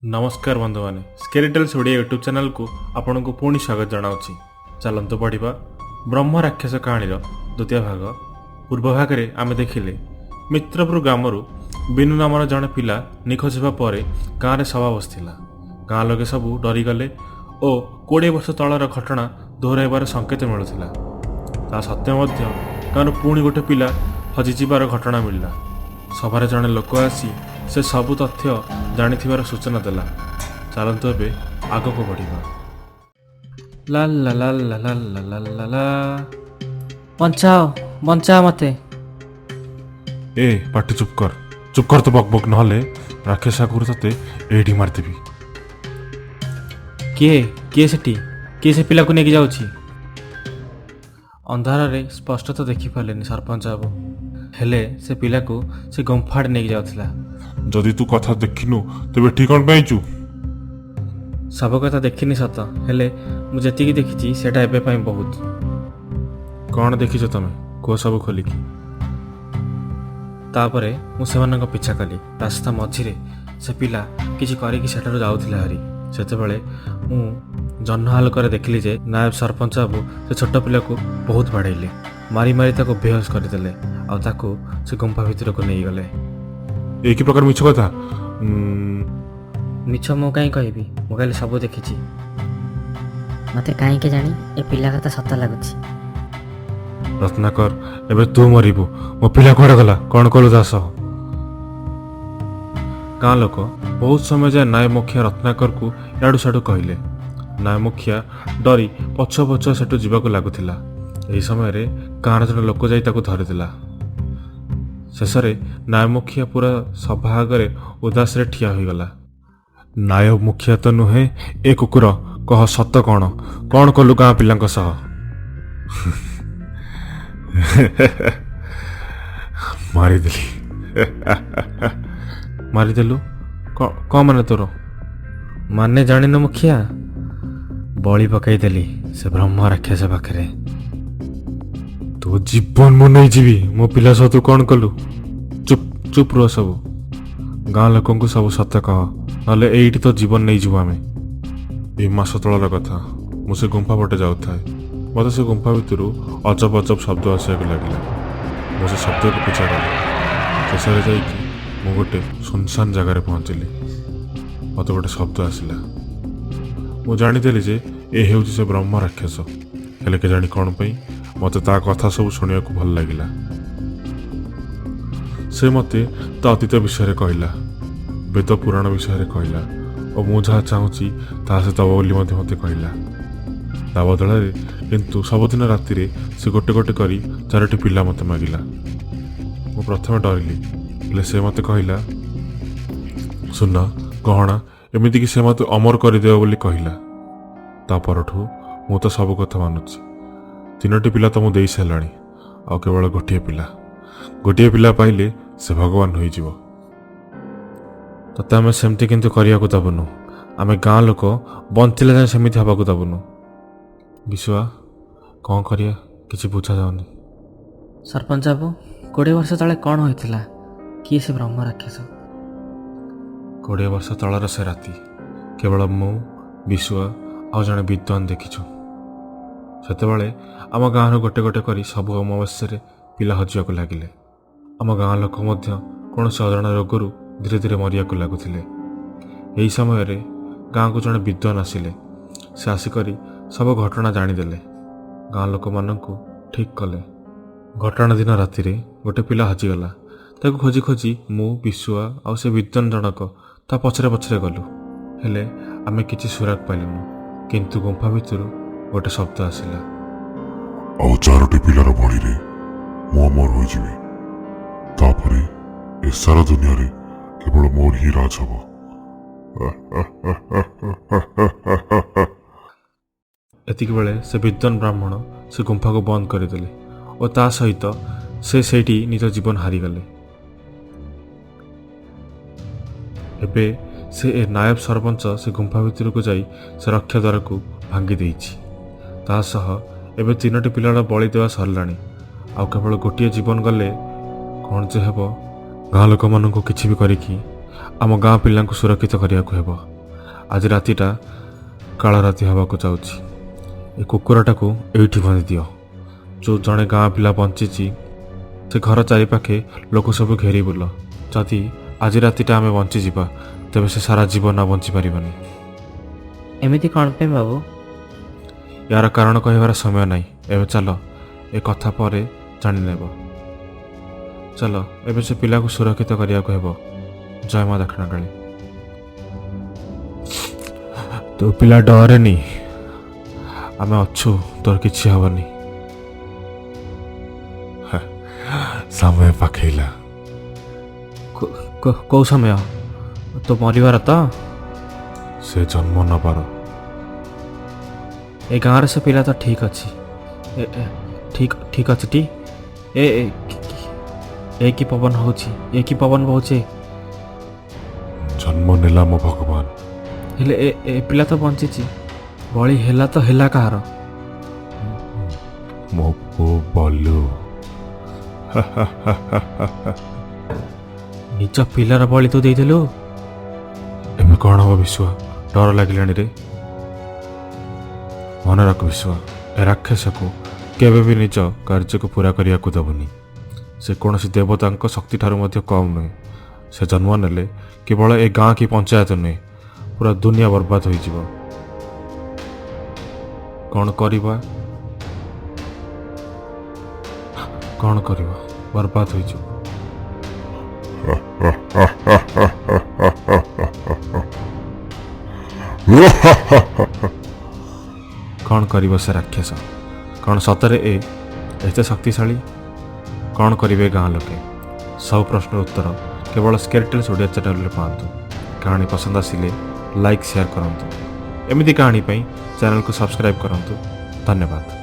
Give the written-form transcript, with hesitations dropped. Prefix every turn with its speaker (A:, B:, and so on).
A: ନମସ୍କାର ବନ୍ଧୁମାନେ, ସ୍କେରି tales Odia YouTube ଚ୍ୟାନେଲକୁ ଆପଣଙ୍କୁ ପୁଣି ସ୍ୱାଗତ ଜଣାଉଛି। ଚାଲନ୍ତୁ ପଢ଼ିବା ବ୍ରହ୍ମ ରାକ୍ଷସ କାହାଣୀର ଦ୍ୱିତୀୟ ଭାଗ। ପୂର୍ବ ଭାଗରେ ଆମେ ଦେଖିଲେ ମିତ୍ରପୁର ଗ୍ରାମରୁ ବିନୁ ନାମର ଜଣେ ପିଲା ନିଖୋଜ ହେବା ପରେ ଗାଁରେ ସଭା ବସିଥିଲା। ଗାଁ ଲୋକେ ସବୁ ଡରିଗଲେ ଓ 20 ବର୍ଷ ତଳର ଘଟଣା ଦୋହରାଇବାର ସଂକେତ ମିଳୁଥିଲା। ତା ସତ୍ତ୍ୱେ ମଧ୍ୟ ଗାଁରୁ ପୁଣି ଗୋଟେ ପିଲା ହଜିଯିବାର ଘଟଣା ମିଳିଲା। ସଭାରେ ଜଣେ ଲୋକ ଆସି ସେ ସବୁ ତଥ୍ୟ ଜାଣିଥିବାର ସୂଚନା ଦେଲା। ଚାଲନ୍ତୁ ଏବେ ଆଗକୁ ବଢ଼ିବା। ଲା ଲା ଲା ଲା ଲା ଲା ଲା ଲା ଲା।
B: ବଞ୍ଚାଅ, ବଞ୍ଚାଅ ମତେ।
A: ଏ ପାଟି ଚୁପ୍ କର, ଚୁପ୍ କର, ତ ବକ୍ ବକ୍ ନହେଲେ ରାକ୍ଷସ ଆଗରୁ ତତେ ଏଇଠି ମାରିଦେବି। କିଏ କିଏ ସେଠି? କିଏ ସେ ପିଲାକୁ ନେଇକି ଯାଉଛି? ଅନ୍ଧାରରେ ସ୍ପଷ୍ଟ ତ ଦେଖିପାରିଲେନି ସରପଞ୍ଚ ବାବୁ, ହେଲେ ସେ ପିଲାକୁ ସେ ଗୁମ୍ଫାଆଡ଼େ ନେଇକି ଯାଉଥିଲା।
C: ଯଦି ତୁ କଥା ଦେଖିନୁ, ତେବେ ଏଠି କ'ଣ ପାଇଁ ଆଇଛୁ?
A: ସବୁ କଥା ଦେଖିନି ସତ, ହେଲେ ମୁଁ ଯେତିକି ଦେଖିଛି ସେଇଟା ଏବେ ପାଇଁ ବହୁତ। କ'ଣ ଦେଖିଛ ତମେ? କୁହ ସବୁ ଖୋଲିକି। ତାପରେ ମୁଁ ସେମାନଙ୍କ ପିଛା କଲି। ରାସ୍ତା ମଝିରେ ସେ ପିଲା କିଛି କରିକି ସେଠାରୁ ଯାଉଥିଲା ହାରି। ସେତେବେଳେ ମୁଁ ଜହ୍ନ ଆଲୋକରେ ଦେଖିଲି ଯେ ନାୟବ ସରପଞ୍ଚ ବାବୁ ସେ ଛୋଟ ପିଲାକୁ ବହୁତ ବାଡ଼େଇଲେ। ମାରି ମାରି ତାକୁ ବେହୋସ କରିଦେଲେ ଆଉ ତାକୁ ସେ ଗୁମ୍ଫା ଭିତରକୁ ନେଇଗଲେ।
C: ଏ କି ପ୍ରକାର ମିଛ କଥା?
B: ମିଛ ମୁଁ କାହିଁ କହିବି? ମୁଁ ଖାଲି ସବୁ ଦେଖିଛି।
D: ମୋତେ କାହିଁକି ଜାଣି ଏ ପିଲା କଥା ସତ ଲାଗୁଛି।
A: ରତ୍ନାକର, ଏବେ ତୁ ମରିବୁ। ମୋ ପିଲା କୁଆଡ଼େ ଗଲା? କ'ଣ କଲୁ ତା ସହ? ଗାଁ ଲୋକ ବହୁତ ସମୟ ଯାଏ ନାୟବ ମୁଖିଆ ରତ୍ନାକରକୁ ଇଆଡ଼ୁ ସିଆଡ଼ୁ କହିଲେ। ନାୟବ ମୁଖିଆ ଡରି ପଛ ପଛ ସେଠୁ ଯିବାକୁ ଲାଗୁଥିଲା। ଏହି ସମୟରେ ଗାଁର ଜଣେ ଲୋକ ଯାଇ ତାକୁ ଧରିଦେଲା। ଶେଷରେ ନାୟବ ମୁଖିଆ ପୁରା ସଭା ଆଗରେ ଉଦାସରେ ଠିଆ ହୋଇଗଲା। ନାୟବ ମୁଖିଆ ତ ନୁହେଁ, ଏ କୁକୁର, କହ ସତ କ'ଣ? କ'ଣ କଲୁ ଗାଁ ପିଲାଙ୍କ ସହ?
C: ମାରିଦେଲି।
A: ମାରିଦେଲୁ? କ'ଣ ମାନେ ତୋର ମାନେ ଜାଣିନୁ ମୁଖିଆ? ବଳି ପକାଇଦେଲି ସେ ବ୍ରହ୍ମ ରାକ୍ଷସ ପାଖରେ।
C: ତୋ ଜୀବନ ମୁଁ ନେଇଯିବି।
A: ମୋ ପିଲା ସହ ତୁ କ'ଣ କଲୁ? ଚୁପ୍ ଚୁପ୍ ରୁହ ସବୁ। ଗାଁ ଲୋକଙ୍କୁ ସବୁ ସତ କହ, ନହେଲେ ଏଇଠି ତୋ ଜୀବନ ନେଇଯିବୁ ଆମେ।
C: 2 ମାସ ତଳର କଥା। ମୁଁ ସେ ଗୁମ୍ଫା ପଟେ ଯାଉଥାଏ। ମୋତେ ସେ ଗୁମ୍ଫା ଭିତରୁ ଅଜବ ଅଜବ ଶବ୍ଦ ଆସିବାକୁ ଲାଗିଲା। ମୁଁ ସେ ଶବ୍ଦକୁ ପିଛା କଲି। ଶେଷରେ ଯାଇକି ମୁଁ ଗୋଟେ ସୁନସାନ ଜାଗାରେ ପହଞ୍ଚିଲି। ମୋତେ ଗୋଟେ ଶବ୍ଦ ଆସିଲା। ମୁଁ ଜାଣିଦେଲି ଯେ ଏ ହେଉଛି ସେ ବ୍ରହ୍ମ ରାକ୍ଷସ। ହେଲେ କେଜାଣି କ'ଣ ପାଇଁ ମୋତେ ତା କଥା ସବୁ ଶୁଣିବାକୁ ଭଲ ଲାଗିଲା। ସେ ମୋତେ ତା ଅତୀତ ବିଷୟରେ କହିଲା, ବେଦ ପୁରାଣ ବିଷୟରେ କହିଲା ଓ ମୁଁ ଯାହା ଚାହୁଁଛି ତାହା ସେ ଦେବ ବୋଲି ମଧ୍ୟ ମୋତେ କହିଲା। ତା ବଦଳରେ କିନ୍ତୁ ସବୁଦିନ ରାତିରେ ସେ ଗୋଟେ ଗୋଟେ କରି 4ଟି ପିଲା ମୋତେ ମାଗିଲା। ମୁଁ ପ୍ରଥମେ ଡରିଲି, ହେଲେ ସେ ମୋତେ କହିଲା ସୁନା ଗହଣା, ଏମିତିକି ସେ ମୋତେ ଅମର କରିଦେବ ବୋଲି କହିଲା। ତା ପରଠୁ ମୁଁ ତ ସବୁ କଥା ମାନୁଛି। 3ଟି ପିଲା ତ ମୁଁ ଦେଇ ସାରିଲାଣି, ଆଉ କେବଳ ଗୋଟିଏ ପିଲା। ଗୋଟିଏ ପିଲା ପାଇଲେ ସେ ଭଗବାନ ହୋଇଯିବ।
A: ତତେ ଆମେ ସେମିତି କିନ୍ତୁ କରିବାକୁ ଦେବୁନୁ। ଆମେ ଗାଁ ଲୋକ ବଞ୍ଚିଲେ ଯାଏଁ ସେମିତି ହେବାକୁ ଦେବୁନୁ। ବିଶୁଆ, କ'ଣ କରିବା କିଛି ବୁଝା ଯାଉନି।
B: ସରପଞ୍ଚ ବାବୁ, 20 ବର୍ଷ ତଳେ କ'ଣ ହୋଇଥିଲା? କିଏ ସେ ବ୍ରହ୍ମ ରାକ୍ଷସ?
A: 20 ବର୍ଷ ତଳର ସେ ରାତି କେବଳ ମୁଁ, ବିଶୁଆ ଆଉ ଜଣେ ବିଦ୍ୱାନ ଦେଖିଛୁ। ସେତେବେଳେ ଆମ ଗାଁରୁ ଗୋଟେ ଗୋଟେ କରି ସବୁ ଅମାବାସ୍ୟାରେ ପିଲା ହଜିବାକୁ ଲାଗିଲେ। ଆମ ଗାଁ ଲୋକ ମଧ୍ୟ କୌଣସି ଅଜଣା ରୋଗରୁ ଧୀରେ ଧୀରେ ମରିବାକୁ ଲାଗୁଥିଲେ। ଏହି ସମୟରେ ଗାଁକୁ ଜଣେ ବିଦ୍ୱାନ ଆସିଲେ। ସେ ଆସିକରି ସବୁ ଘଟଣା ଜାଣିଦେଲେ। ଗାଁ ଲୋକମାନଙ୍କୁ ଠିକ୍ କଲେ। ଘଟଣା ଦିନ ରାତିରେ ଗୋଟେ ପିଲା ହଜିଗଲା। ତାକୁ ଖୋଜି ଖୋଜି ମୁଁ, ବିଶୁଆ ଆଉ ସେ ବିଦ୍ୱାନ ଜଣକ ତା ପଛରେ ପଛରେ ଗଲୁ। ହେଲେ ଆମେ କିଛି ସୁରାଗ ପାଇଲୁନୁ। କିନ୍ତୁ ଗୁମ୍ଫା ଭିତରୁ ଗୋଟେ ଶବ୍ଦ ଆସିଲା।
E: ଆଉ 4ଟି ପିଲାର ବଳିରେ ମୁଁ ଅମର ହୋଇଯିବି। ତାପରେ ଏ ସାରା ଦୁନିଆରେ କେବଳ ମୋର ହିଁ ରାଜ ହବ।
A: ଏତିକି ବେଳେ ସେ ବିଦ୍ୱାନ ବ୍ରାହ୍ମଣ ସେ ଗୁମ୍ଫାକୁ ବନ୍ଦ କରିଦେଲେ ଓ ତା ସହିତ ସେ ସେଇଠି ନିଜ ଜୀବନ ହାରିଗଲେ। ଏବେ ସେ ଏ ନାୟବ ସରପଞ୍ଚ ସେ ଗୁମ୍ଫା ଭିତରକୁ ଯାଇ ସେ ରକ୍ଷା ଦ୍ୱାରକୁ ଭାଙ୍ଗି ଦେଇଛି। ତା ସହ ଏବେ 3ଟି ପିଲାର ବଳି ଦେବା ସରିଲାଣି। ଆଉ କେବଳ ଗୋଟିଏ ଜୀବନ ଗଲେ କ'ଣ ଯେ ହେବ। ଗାଁ ଲୋକମାନଙ୍କୁ କିଛି ବି କରିକି ଆମ ଗାଁ ପିଲାଙ୍କୁ ସୁରକ୍ଷିତ କରିବାକୁ ହେବ। ଆଜି ରାତିଟା କାଳ ରାତି ହେବାକୁ ଯାଉଛି। ଏ କୁକୁରଟାକୁ ଏଇଠି ବାନ୍ଧି ଦିଅ। ଯେଉଁ ଜଣେ ଗାଁ ପିଲା ବଞ୍ଚିଛି, ସେ ଘର ଚାରିପାଖେ ଲୋକ ସବୁ ଘେରି ବୁଲ। ଯଦି ଆଜି ରାତିଟା ଆମେ ବଞ୍ଚିଯିବା, ତେବେ ସେ ସାରା ଜୀବନ ଆଉ ବଞ୍ଚିପାରିବନି।
B: ଏମିତି କ'ଣ ପାଇଁ ବାବୁ?
A: ୟାର କାରଣ କହିବାର ସମୟ ନାହିଁ ଏବେ। ଚାଲ, ଏ କଥା ପରେ ଜାଣିନେବ। ଚାଲ, ଏବେ ସେ ପିଲାକୁ ସୁରକ୍ଷିତ କରିବାକୁ ହେବ। ଜୟ ମା ଦକ୍ଷିଣକାଳୀ। ତୋ ପିଲା ଡରେନି, ଆମେ ଅଛୁ, ତୋର କିଛି ହେବନି।
C: ସମୟ ପାଖେଇଲା।
B: କୋଉ ସମୟ? ତୋ ମରିବାର ତ?
C: ସେ ଜନ୍ମ ନେବାର।
B: ଏ ଗାଁର ସେ ପିଲା ତ ଠିକ୍ ଅଛି। ଠିକ୍ ଠିକ୍ ଅଛି ଟି। ଏ ଏ ଏ କି ପବନ ହେଉଛି? ଏ କି ପବନ ବହୁଛି?
C: ଜନ୍ମ ନେଲା ମୋ ଭଗବାନ।
B: ହେଲେ ଏ ପିଲା ତ ବଞ୍ଚିଛି। ବଳି ହେଲା ତ ହେଲା କାହାର?
C: ମୋ ପୁଅ ବଲୁ।
B: ନିଜ ପିଲାର ବଳି ତୁ ଦେଇଥିଲୁ?
A: ଏବେ କ'ଣ ହେବ ବିଶ୍ୱ? ଡର ଲାଗିଲାଣି ରେ। ମନେ ରଖ ବିଶ୍ୱ, ଏ ରାକ୍ଷସକୁ କେବେ ବି ନିଜ କାର୍ଯ୍ୟକୁ ପୂରା କରିବାକୁ ଦେବନି। ସେ କୌଣସି ଦେବତାଙ୍କ ଶକ୍ତିଠାରୁ ମଧ୍ୟ କମ୍ ନୁହେଁ। ସେ ଜନ୍ମ ନେଲେ କେବଳ ଏ ଗାଁ କି ପଞ୍ଚାୟତ ନୁହେଁ, ପୁରା ଦୁନିଆ ବର୍ବାଦ ହୋଇଯିବ। କ'ଣ କରିବା? କ'ଣ କରିବା? ବର୍ବାଦ ହୋଇଯିବ। କ'ଣ କରିବ ସେ ରାକ୍ଷସ? କ'ଣ ସତରେ ଏ ଏତେ ଶକ୍ତିଶାଳୀ? କ'ଣ କରିବେ ଗାଁ ଲୋକେ? ସବୁ ପ୍ରଶ୍ନର ଉତ୍ତର କେବଳ ସ୍କେରିଟେଲ୍ସ ଓଡ଼ିଆ ଚ୍ୟାନେଲରେ ପାଆନ୍ତୁ। କାହାଣୀ ପସନ୍ଦ ଆସିଲେ ଲାଇକ୍, ସେୟାର କରନ୍ତୁ। ଏମିତି କାହାଣୀ ପାଇଁ ଚ୍ୟାନେଲକୁ ସବସ୍କ୍ରାଇବ୍ କରନ୍ତୁ। ଧନ୍ୟବାଦ।